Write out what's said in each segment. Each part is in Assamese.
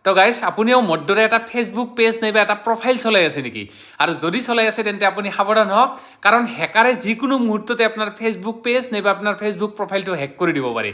তো গাইছ, আপুনিও মোৰ দৰে এটা ফেচবুক পেজ নাইবা এটা প্ৰফাইল চলাই আছে নেকি? আৰু যদি চলাই আছে, তেন্তে আপুনি সাৱধান হওক, কাৰণ হেকাৰে যিকোনো মুহূৰ্ততে আপোনাৰ ফেচবুক পেজ নাইবা আপোনাৰ ফেচবুক প্ৰফাইলটো হেক কৰি দিব পাৰে।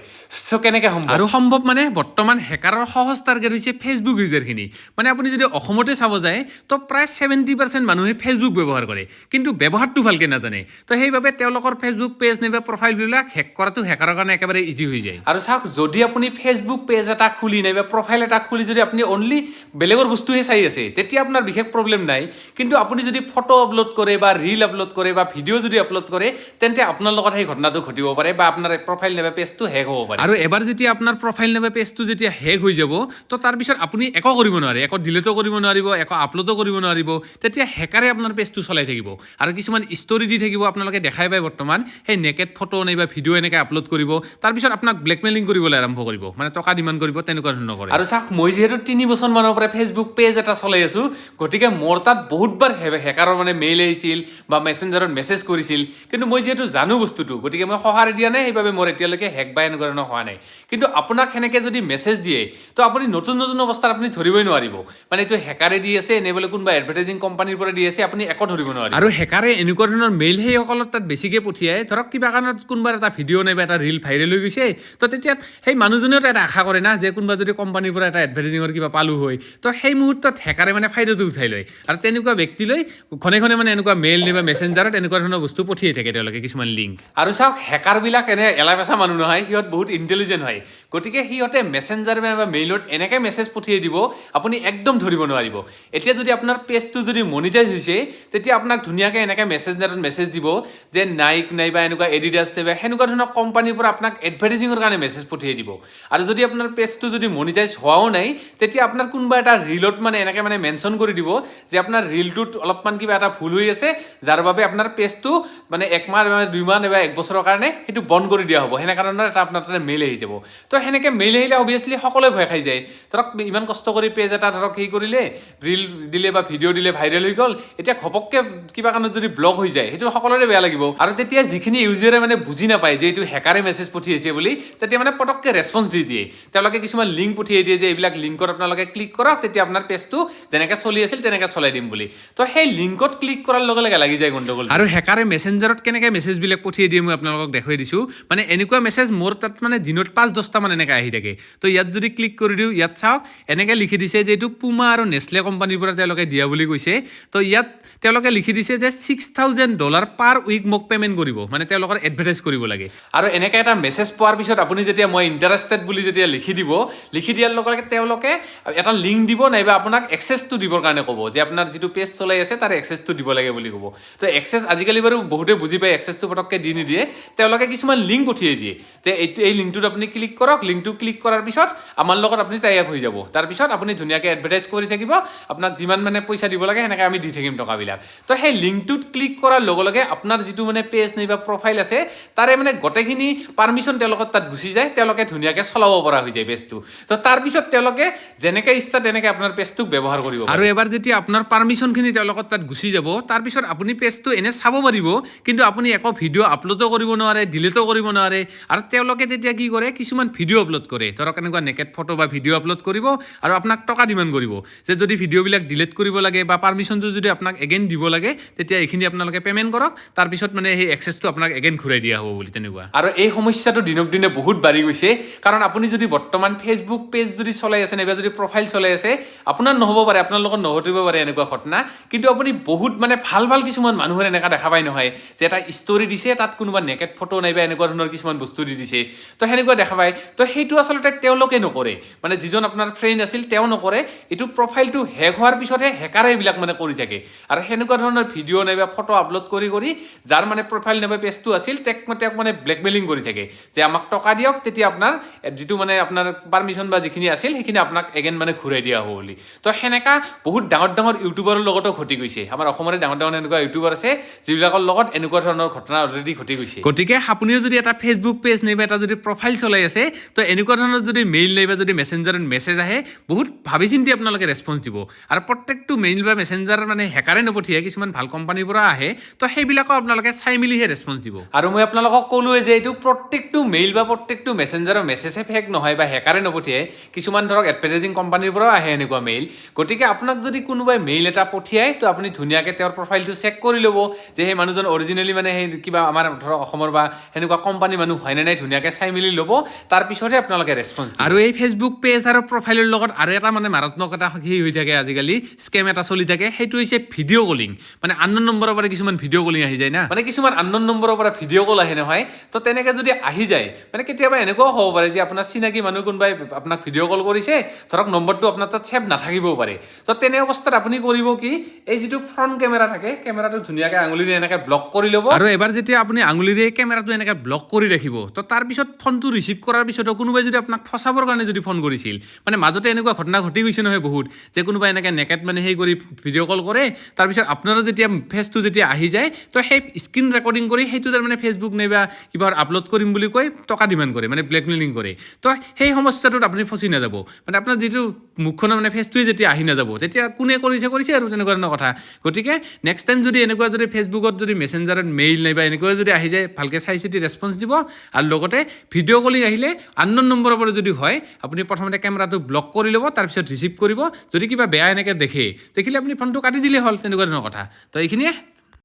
চ' কেনেকৈ সম্ভৱ? আৰু সম্ভৱ মানে বৰ্তমান হেকাৰৰ সহজ টাৰ্গেট হৈছে ফেচবুক ইউজাৰখিনি। মানে আপুনি যদি অসমতে চাব যায়, তো প্ৰায় 70% মানুহে ফেচবুক ব্যৱহাৰ কৰে, কিন্তু ব্যৱহাৰটো ভালকৈ নাজানে। তো সেইবাবে তেওঁলোকৰ ফেচবুক পেজ নাইবা প্ৰফাইলবিলাক হেক কৰাটো হেকাৰৰ কাৰণে একেবাৰে ইজি হৈ যায়। আৰু চাওক, যদি আপুনি ফেচবুক পেজ এটা খুলি নাইবা প্ৰফাইল এটা খুলি যদি আপুনি অনলি বেলেগৰ বস্তুহে চাই আছে, তেতিয়া আপোনাৰ বিশেষ প্ৰব্লেম নাই। কিন্তু আপুনি যদি ফটো আপলোড কৰে বা ৰিল আপলোড কৰে বা ভিডিঅ' যদি আপলোড কৰে, তেন্তে আপোনাৰ লগত সেই ঘটনাটো ঘটিব পাৰে বা আপোনাৰ প্ৰফাইল নাইবা পেজটো হেক হ'ব পাৰে। আৰু এবাৰ যেতিয়া আপোনাৰ প্ৰফাইল নাইবা পেজটো যেতিয়া হেক হৈ যাব, তো তাৰপিছত আপুনি একো কৰিব নোৱাৰে, একো ডিলিটো কৰিব নোৱাৰিব, একো আপলোডো কৰিব নোৱাৰিব। তেতিয়া হেকাৰে আপোনাৰ পেজটো চলাই থাকিব আৰু কিছুমান ষ্টৰি দি থাকিব। আপোনালোকে দেখাই পায় বৰ্তমান, সেই নেকেট ফটো নাইবা ভিডিঅ' এনেকৈ আপলোড কৰিব। তাৰপিছত আপোনাক ব্লেকমেইলিং কৰিবলৈ আৰম্ভ কৰিব, মানে টকা ডিমাণ্ড কৰিব, তেনেকুৱা ধৰণৰ কৰে। আৰু চাওক, মই যিহেতু 3 বছৰমানৰ পৰা ফেচবুক পেজ এটা চলাই আছোঁ, গতিকে মোৰ তাত বহুতবাৰ হেকাৰৰ মানে মেইল আহিছিল বা মেছেঞ্জাৰত মেছেজ কৰিছিল। কিন্তু মই যিহেতু জানো বস্তুটো, গতিকে মই সঁহাৰি দিয়া নাই। সেইবাবে মোৰ এতিয়ালৈকে হেক বা এনেকুৱা ধৰণৰ হোৱা নাই। কিন্তু আপোনাক সেনেকৈ যদি মেছেজ দিয়ে, তো আপুনি নতুন নতুন অৱস্থাত আপুনি ধৰিবই নোৱাৰিব, মানে এইটো হেকাৰে দি আছে নে বোলে কোনোবা এডভাৰটাইজিং কোম্পানীৰ পৰা দি আছে, আপুনি একো ধৰিব নোৱাৰিব। আৰু হেকাৰে এনেকুৱা ধৰণৰ মেইল সেইসকলৰ তাত বেছিকৈ পঠিয়ায়, ধৰক কিবা কাৰণত কোনোবাৰ এটা ভিডিঅ' নাইবা এটা ৰিল ভাইৰেল হৈ গৈছে, তো তেতিয়া সেই মানুহজনেও এটা আশা কৰে না যে কোনোবা যদি কোম্পানীৰ পৰা এটা এডভাৰটাইজিঙৰ কিবা পালোঁ হয়। তো সেই মুহূৰ্তত হেকাৰে মানে ফাইদাটো উঠাই লয় আৰু তেনেকুৱা ব্যক্তিলৈ ঘনে ঘনে মানে এনেকুৱা মেইল নাইবা মেছেঞ্জাৰত এনেকুৱা ধৰণৰ বস্তু পঠিয়াই থাকে তেওঁলোকে কিছুমান লিংক। আৰু চাওক, হেকাৰবিলাক এনে এলা পেচা মানুহ নহয়, সিহঁত বহুত ইণ্টেলিজেণ্ট হয়। গতিকে সিহঁতে মেছেঞ্জাৰ বা মেইলত এনেকৈ মেছেজ পঠিয়াই দিব, আপুনি একদম ধৰিব নোৱাৰিব। এতিয়া যদি আপোনাৰ পেজটো যদি মনিটাইজ হৈছে, তেতিয়া আপোনাক ধুনীয়াকৈ এনেকৈ মেছেঞ্জাৰত মেছেজ দিব যে নাইক নাইবা এনেকুৱা এডিডাছ নাইবা সেনেকুৱা ধৰণৰ কোম্পানীৰ পৰা আপোনাক এডভাৰটাইজিঙৰ কাৰণে মেছেজ পঠিয়াই দিব। আৰু যদি আপোনাৰ পেজটো যদি মনিটাইজ হোৱাও নাই, তেতিয়া আপোনাৰ কোনোবা এটা ৰিলত মানে এনেকৈ মানে মেনশ্যন কৰি দিব যে আপোনাৰ ৰিলটোত অলপমান কিবা এটা ভুল হৈ আছে, যাৰ বাবে আপোনাৰ পেজটো মানে একমাহ বা 2 মাহ নাইবা এক বছৰৰ কাৰণে সেইটো বন্ধ কৰি দিয়া হ'ব। সেনেকুৱা ধৰণৰ এটা আপোনাৰ তাতে মেইল আহি যাব। তো সেনেকৈ মেইল আহিলে অভিয়াছলি সকলোৱে ভয় খাই যায়। ধৰক ইমান কষ্ট কৰি পেজ এটা ধৰক হেৰি কৰিলে, ৰিল দিলে বা ভিডিঅ' দিলে, ভাইৰেল হৈ গ'ল, এতিয়া ঘপককৈ কিবা কাৰণত যদি ব্লক হৈ যায়, সেইটো সকলোৰে বেয়া লাগিব। আৰু তেতিয়া যিখিনি ইউজাৰে মানে বুজি নাপায় যে এইটো হেকাৰে মেছেজ পঠিয়াইছে বুলি, তেতিয়া মানে পটককৈ ৰেচপন্স দি দিয়ে। তেওঁলোকে কিছুমান লিংক পঠিয়াই দিয়ে যে এইবিলাক লিংকত আপোনালোকে ক্লিক কৰক, তেতিয়া আপোনাৰ পেজটো যেনেকৈ চলি আছিল তেনেকৈ চলাই দিম বুলি। তো সেই লিংকত ক্লিক কৰাৰ লগে লগে লাগি যায় গণ্ডগোল। আৰু হেকাৰে মেছেঞ্জাৰত কেনেকৈ মেছেজবিলাক পঠিয়াই দিয়ে, মই আপোনালোকক দেখুৱাই দিছোঁ। মানে এনেকুৱা মেছেজ মোৰ তাত মানে দিনত 5-10টামান এনেকৈ আহি থাকে। তো ইয়াত যদি ক্লিক কৰি দিওঁ, ইয়াত চাওক, এনেকৈ লিখি দিছে যে এইটো পুমা আৰু নেছলে কোম্পানীৰ পৰা তেওঁলোকে দিয়া বুলি কৈছে। তো ইয়াত তেওঁলোকে লিখি দিছে যে $6,000 পাৰ উইক মোক পে'মেণ্ট কৰিব, মানে তেওঁলোকৰ এডভাৰটাইজ কৰিব লাগে। আৰু এনেকৈ এটা মেছেজ পোৱাৰ পিছত আপুনি যেতিয়া মই ইণ্টাৰেষ্টেড বুলি যেতিয়া লিখি দিব, লিখি দিয়াৰ লগে লগে তেওঁলোকে এটা লিংক দিব নাইবা আপোনাক এক্সেছটো দিবৰ কাৰণে ক'ব যে আপোনাৰ যিটো পেজ চলাই আছে, তাৰ এক্সেছটো দিব লাগে বুলি ক'ব। তো এক্সেছ আজিকালি বাৰু বহুতে বুজি পায়, এক্সেছটো পটককৈ দি নিদিয়ে। তেওঁলোকে কিছুমান লিংক পঠিয়াই দিয়ে যে এইটো এই লিংকটোত আপুনি ক্লিক কৰক, লিংকটো ক্লিক কৰাৰ পিছত আমাৰ লগত আপুনি টাই আপ হৈ যাব, তাৰপিছত আপুনি ধুনীয়াকৈ এডভাৰটাইজ কৰি থাকিব, আপোনাক যিমান মানে পইচা দিব লাগে সেনেকৈ আমি দি থাকিম টকাবিলাক। তো সেই লিংকটোত ক্লিক কৰাৰ লগে লগে আপোনাৰ যিটো মানে পেজ নাইবা প্ৰফাইল আছে, তাৰে মানে গোটেইখিনি পাৰ্মিশ্যন তেওঁলোকৰ তাত গুচি যায়। তেওঁলোকে ধুনীয়াকৈ চলাব পৰা হৈ যায় পেজটো। তো তাৰপিছত তেওঁলোকে যেনেকৈ ইচ্ছা তেনেকৈ আপোনাৰ পেজটোক ব্যৱহাৰ কৰিব পাৰে। আৰু এবাৰ যেতিয়া আপোনাৰ পাৰ্মিশ্যনখিনি তেওঁলোকৰ তাত গুচি যাব, তাৰপিছত আপুনি পেজটো এনে চাব পাৰিব, কিন্তু আপুনি একো ভিডিঅ' আপলোডো কৰিব নোৱাৰে, ডিলিটো কৰিব নোৱাৰে। আৰু তেওঁলোকে তেতিয়া কি কৰে, কিছুমান ভিডিঅ' আপলোড কৰে, ধৰক এনেকুৱা নেকেট ফটো বা ভিডিঅ' আপলোড কৰিব আৰু আপোনাক টকা ডিমাণ্ড কৰিব যে যদি ভিডিঅ'বিলাক ডিলিট কৰিব লাগে বা পাৰ্মিশ্যনটো যদি আপোনাক এগেইন দিব লাগে, তেতিয়া এইখিনি আপোনালোকে পে'মেণ্ট কৰক, তাৰপিছত মানে সেই এক্সেছটো আপোনাক এগেইন ঘূৰাই দিয়া হ'ব বুলি, তেনেকুৱা। আৰু এই সমস্যাটো দিনক দিনে বহুত বাঢ়ি গৈছে, কাৰণ আপুনি যদি বৰ্তমান ফেচবুক পেজ যদি চলাই আছে নাইবা যদি প্ৰফাইল চলাই আছে, আপোনাৰ নহ'ব পাৰে, আপোনাৰ লগত নঘটিব পাৰে এনেকুৱা ঘটনা, কিন্তু আপুনি বহুত মানে ভাল ভাল কিছুমান মানুহৰ এনেকুৱা দেখা পায় নহয় যে এটা ষ্টৰি দিছে, তাত কোনোবা নেকেট ফটো নাইবা এনেকুৱা ধৰণৰ কিছুমান বস্তু দি দিছে। তো সেনেকুৱা দেখা পায়। তো সেইটো আচলতে তেওঁলোকে নকৰে, মানে যিজন আপোনাৰ ফ্ৰেণ্ড আছিল তেওঁ নকৰে। এইটো প্ৰফাইলটো হেক হোৱাৰ পিছতহে হেকাৰে এইবিলাক মানে কৰি থাকে। আৰু সেনেকুৱা ধৰণৰ ভিডিঅ' নাইবা ফটো আপলোড কৰি কৰি যাৰ মানে প্ৰফাইল নাইবা পেজটো আছিল, তেওঁক মানে ব্লেকমেইলিং কৰি থাকে যে আমাক টকা দিয়ক, তেতিয়া আপোনাৰ যিটো মানে আপোনাৰ পাৰ্মিশ্যন বা যিখিনি আছিল, সেইখিনি আপোনাক এগেইন মানে ঘূৰাই দিয়া হ'ব বুলি। তো সেনেকা বহুত ডাঙৰ ডাঙৰ ইউটিউবাৰৰ লগতো ঘটি গৈছে। আমাৰ অসমৰে ডাঙৰ ডাঙৰ এনেকুৱা ইউটিউবাৰ আছে, যিবিলাকৰ লগত এনেকুৱা ধৰণৰ ঘটনা অলৰেডি ঘটি গৈছে। গতিকে আপুনিও যদি এটা ফেচবুক পেজ নাইবা এটা যদি প্ৰফাইল চলাই আছে, তো এনেকুৱা ধৰণৰ যদি মেইল নাইবা যদি মেছেঞ্জাৰত মেছেজ আহে, বহুত ভাবি চিন্তি আপোনালোকে ৰেচপন্স দিব। আৰু প্ৰত্যেকটো মেইল বা মেছেঞ্জাৰ মানে হেকাৰে নপঠিয়াই, কিছুমান ভাল কোম্পানীৰ পৰা আহে। তো সেইবিলাকো আপোনালোকে চাই মেলিহে ৰেচপন্স দিব। আৰু মই আপোনালোকক ক'লোৱে যে এইটো প্ৰত্যেকটো মেইল বা প্ৰত্যেকটো মেছেঞ্জাৰৰ মেছেজে ফেক নহয় বা হেকাৰে নপঠিয়াই। কিছুমান ধৰক এডভাৰটাইজিং এডভাৰটাইজিং কোম্পানীৰ পৰাও আহে এনেকুৱা মেইল। গতিকে আপোনাক যদি কোনোবাই মেইল এটা পঠিয়ায়, তো আপুনি ধুনীয়াকৈ তেওঁৰ প্ৰফাইলটো চেক কৰি ল'ব যে সেই মানুহজন অৰিজিনেলি মানে সেই কিবা আমাৰ ধৰক অসমৰ বা সেনেকুৱা কোম্পানী মানুহ হয়নে নাই, ধুনীয়াকৈ চাই মেলি ল'ব, তাৰপিছতহে আপোনালোকে ৰেচপঞ্চ। আৰু এই ফেচবুক পেজ আৰু প্ৰফাইলৰ লগত আৰু এটা মানে মাৰাত্মক এটা সেই হৈ থাকে, আজিকালি স্কেম এটা চলি থাকে, সেইটো হৈছে ভিডিঅ' কলিং। মানে আননোন নম্বৰৰ পৰা কিছুমান ভিডিঅ' কলিং আহি যায় না। মানে কিছুমান আননোন নম্বৰৰ পৰা ভিডিঅ' কল আহে নহয়, তো তেনেকৈ যদি আহি যায়, মানে কেতিয়াবা এনেকুৱাও হ'ব পাৰে যে আপোনাৰ চিনাকি মানুহ কোনোবাই আপোনাক ভিডিঅ' কল কৰিছে, ধৰক নম্বৰটো আপোনাৰ তাত ছেভ নাথাকিবও পাৰে। তো তেনে অৱস্থাত আপুনি কৰিব কি, এই যিটো ফ্ৰণ্ট কেমেৰা থাকে, কেমেৰাটো ধুনীয়াকৈ আঙুলিৰে এনেকৈ ব্লক কৰি ল'ব। আৰু এবাৰ যেতিয়া আপুনি আঙুলিৰে কেমেৰাটো এনেকৈ ব্লক কৰি ৰাখিব, তো তাৰপিছত ফোনটো ৰিচিভ কৰাৰ পিছতো কোনোবাই যদি আপোনাক ফচাবৰ কাৰণে যদি ফোন কৰিছিল, মানে মাজতে এনেকুৱা ঘটনা ঘটি গৈছে নহয় বহুত, যে কোনোবাই এনেকৈ নেকেট মানে সেই কৰি ভিডিঅ' কল কৰে, তাৰপিছত আপোনাৰো যেতিয়া ফেচটো যেতিয়া আহি যায়, তো সেই স্ক্ৰীণ ৰেকৰ্ডিং কৰি সেইটো তাৰমানে ফেচবুক নাইবা কিবা আপলোড কৰিম বুলি কৈ টকা ডিমাণ্ড কৰে, মানে ব্লেকমেইলিং কৰে। তো সেই সমস্যাটোত আপুনি ফচি নাযাব। মানে আপোনাৰ যিটো মুখখনৰ মানে ফেচটোৱে যেতিয়া আহি নাযাব, তেতিয়া কোনে কৰিছে কৰিছে আৰু, তেনেকুৱা ধৰণৰ কথা। গতিকে নেক্সট টাইম যদি এনেকুৱা যদি ফেচবুকত যদি মেছেঞ্জাৰত মেইল নাইবা এনেকুৱা যদি আহি যায়, ভালকৈ চাই চিতি ৰেচপঞ্চ দিব। আৰু লগতে ভিডিঅ' কলিং আহিলে আননোন নম্বৰৰ পৰা যদি হয়, আপুনি প্ৰথমতে কেমেৰাটো ব্লক কৰি ল'ব, তাৰপিছত ৰিচিভ কৰিব। যদি কিবা বেয়া এনেকৈ দেখে, দেখিলে আপুনি ফোনটো কাটি দিলেই হ'ল, তেনেকুৱা ধৰণৰ কথা। তো এইখিনিয়ে।